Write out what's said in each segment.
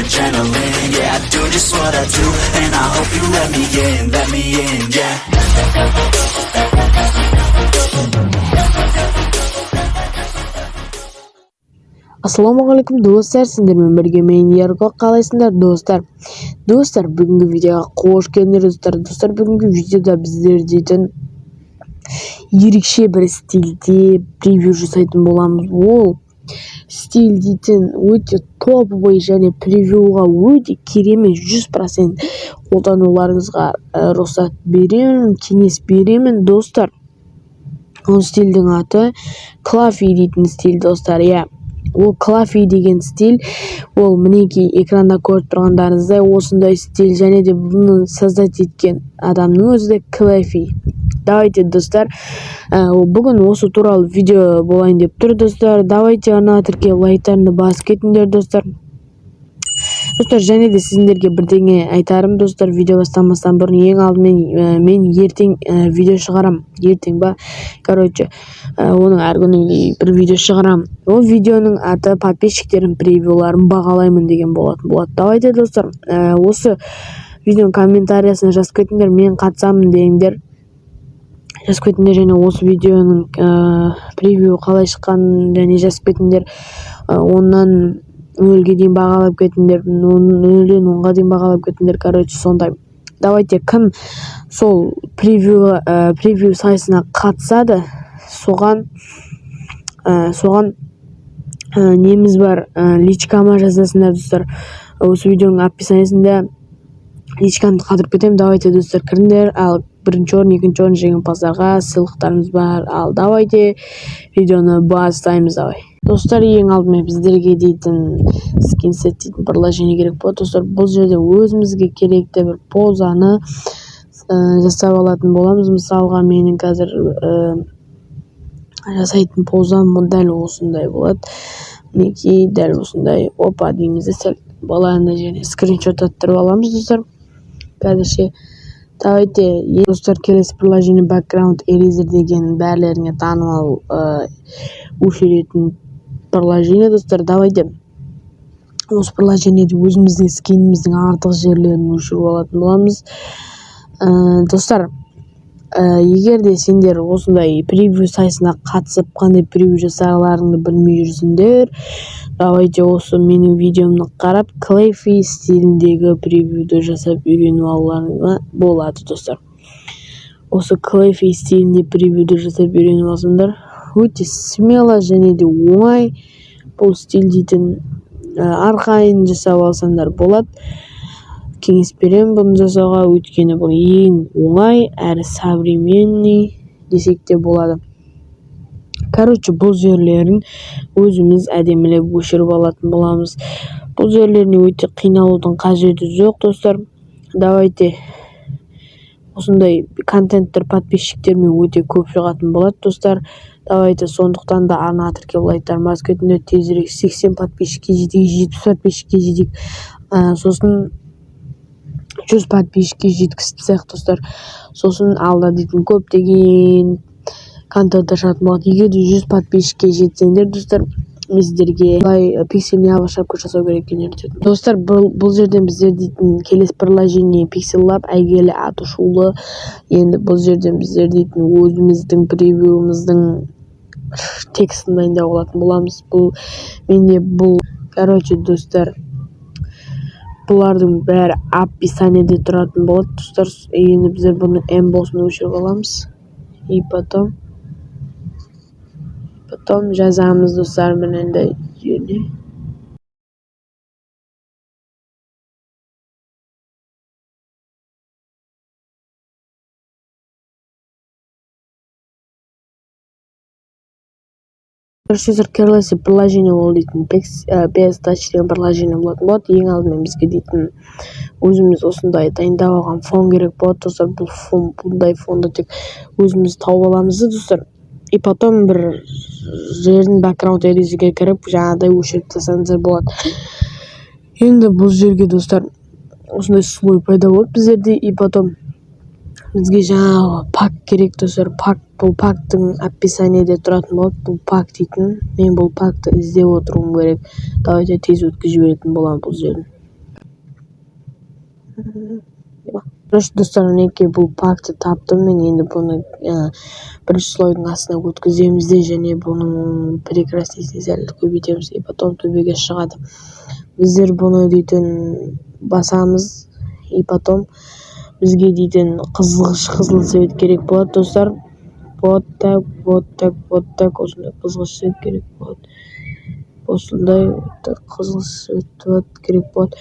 Adrenaline. Yeah, I do just what I do, and I hope you let me in, yeah. Ассалаумағалейкум, достар! Сендермен бірге мен, Ерко. Қалайсыңдар, достар? Достар, бүгінгі видеоға қош келдіңдер, достар! Достар, бүгінгі видеода біздер дейтін ерекше бір стильде превью жасайтын боламыз. Ол стиль дейтін өте топовый және превьюға өте керемет, 100% қолдануларыңызға рұқсат беремін, кеңес беремін, достар. Ол стильдің аты Клафи дейтін стиль, достар. Иә, ол Клафи деген стиль. Ол, мінекей, экранда көріп тұрғандарыңыздай, осындай стиль. Және де бұны создать еткен адамның өзі де Клафи. Давайте, достар, бүгін осы туралы видео болайын деп тұр, достар. Давайте, арнаға тіркеліп, лайктарыңды басып кетіңдер, достар. Достар, және де сіздерге бірдеңе айтарым, достар. Видео бастамастан бұрын, ең алдымен, мен ертең видео шығарам. Ертең ба, короче, оның әр күні бір видео шығарам. Ол видеоның аты «Подписчиктердің превьюларын бағалаймын» деген болатын болады. Давайте, достар, осы видеоның комментариясына жазып кетіңдер, «Мен қатысамын» деңдер, жазып кетіңдер. Және осы видеоның превью қалай шыққанын және жазып кетіңдер. 10-нан 0-ге дейін бағалап кетіңдер, 0-ден 10-ға дейін бағалап кетіңдер. Короче, сондай. Давайте, кім сол превью сайысына қатысады, соған неміз бар, личкама жазасыңдар, достар. Осы видеоның описаниесінде личкамды қалдырып кетемін. Давайте, достар, кіріңдер. Ал бірінші орын, екінші орын жеңімпаздарға сыйлықтарымыз бар. Ал давайте, видеоны бастаймыз. Давай, достар, ең алдымен біздерге дейтін скинсет дейтін приложение керек болады, достар. Бұл жерде өзімізге керекті бір позаны жасап алатын боламыз. Мысалға, менің қазір жасайтын позам дәл осындай болады. Мінекей, дәл осындай. Опа дейміз де, сәл баланы және скриншот аттырып аламыз, достар, қазірше. Давайте, достар, келесі приложение Background Eraser деген бәрлеріңе танымал, өшіретін приложение, достар. Давайте, осы приложениеде өзіміздің скиніміздің артық жерлерін өшіріп алатын боламыз. Достар, егер де сендер осындай превью сайысына қатысып, қандай превью жасарларыңды білмей жүрсіңдер, давайте, осы менің видеомды қарап, Клейфи стиліндегі превьюді жасап үйреніп алуларыңа болады, достар. Осы Клейфи стилінде превьюді жасап үйреніп алсаңдар, өте смело және де оңай бұл стиль дейтін, арқайын жасап алсаңдар болады. Кеңес беремін бұны жасауға, өйткені бұл ең оңай әрі современный десек те болады. Короче, бұл жерлерін өзіміз әдемілеп өшіріп алатын боламыз. Бұл жерлеріне өте қиналудың қажеті жоқ, достар. Давайте, осындай контенттер подписчиктермен өте көп шығатын болады, достар. Давайте, сондықтан да арнаға тіркеліп, лайктарын басып кетіңдер. Тезірек 80 подписчикке жетейік, 70 подписчикке жетейік, сосын 100 подписчикке жеткізіп тастайық, достар. Сосын алда дейтін көптеген контенттер шығатын болады. Егер де 100 подписчикке жетсеңдер, достар, мен сіздерге қалай пиксельный авашапка жасау керек екенін үйретемін, достар. Бұл жерден біздер дейтін келесі приложение Pixel Lab, әйгілі, аты шулы. Енді бұл жерден біздер дейтін өзіміздің превьюіміздің текстін дайындап алатын боламыз. Бұл менде бұл, короче, достар, бұлардың бәрі описаниеде тұратын болады, достар. Енді біздер бұның эмбосын өшіріп аламыз и потом жазамыз, достар, мынандай жеріне. Короче, келесі приложение ол дейтін PS Touch деген приложение болатын болады. Ең алдымен бізге дейтін өзіміз осындай дайындап алған фон керек болады, достар. Бұл фон, бұндай фонды тек өзіміз тауып аламыз да, достар, и потом бір жерін Background Eraser-ге кіріп, жаңағыдай өшіріп тастасаңыздар болады. Енді бұл жерге, достар, осындай слой пайда болады біздерде. И потом бізге жаңағы пак керек, достар, пак. Бұл пактың описаниеде тұратын болады. Бұл пак дейтін, мен бұл пакты іздеп отыруым керек. Давайте, тез өткізіп жіберетін боламын бұл жерін. Короче, достар, мінекей, бұл пакті таптым мен. Енді бұны бірінші слойдың астына өткіземіз де, және бұның перекрасить сәл көбейтеміз, и потом төбеге шығады. Біздер бұны дейтін басамыз, и потом бізге дейтін қызғыш қызыл цвет керек болады, достар. Вот так, вот так, вот так, осындай қызғыш цвет керек болады, осындай қызыл цвет керек болады.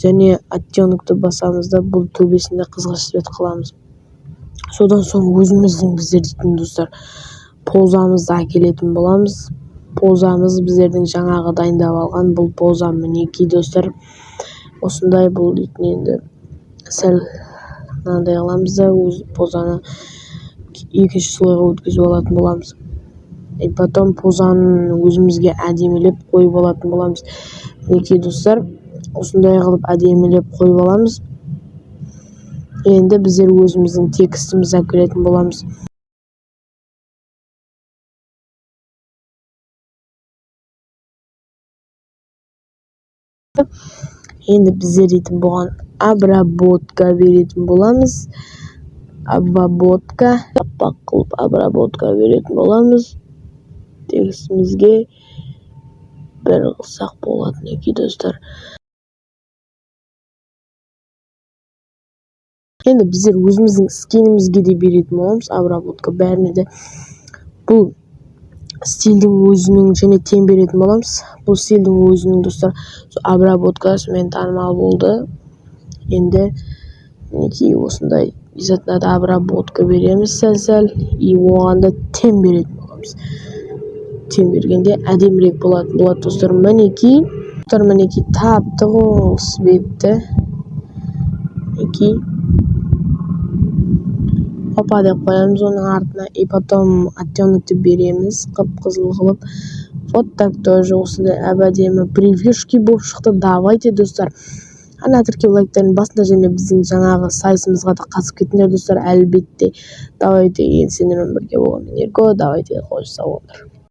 Және оттенокты басамыз да, бұл төбесінде қызғыш цвет қыламыз. Содан соң өзіміздің, біздер дейтін, достар, позамызды әкелетін боламыз. Позамыз біздердің жаңағы дайындап алған бұл поза, мінекей, достар, осындай. Бұл дейтін енді сәл мынандай қыламыз да, өз позаны екінші слойға өткізіп алатын боламыз, и потом позаны өзімізге әдемілеп қойып алатын боламыз. Мінекей, достар, осындай қылып әдемілеп қойып аламыз. Енді біздер өзіміздің текстімізді әкелетін боламыз. Енді біздер дейтін бұған обработка беретін боламыз, обработка аппақ қылып обработка беретін боламыз текстімізге, бір қылсақ болады. Мінекей, достар, енді біздер өзіміздің скинімізге де беретін боламыз обработка, бәріне де. Бұл стильдің өзінің және тең беретін боламыз. Бұл стильдің өзінің, достар, обработкасымен танымал болды. Енді, мінекей, осындай обязательно да обработка береміз сәл сәл, и оған да тең беретін боламыз. Тең бергенде әдемірек болатын болады, достар. Мінекей, достар, мінекей, таптық ол цветті. Мінекей, опа деп қоямыз оның артына, и потом оттенокты береміз қып қызыл қылып. Вот так, тоже осындай әп әдемі превьюшки болып шықты. Давайте, достар, ана тіркеу, лайктардың басында және біздің жаңағы сайысымызға да қатысып кетіңдер, достар, әлбетте. Давайте, енді сендермен бірге болған мен, Ерко. Давайте, қош, сау болыңдар.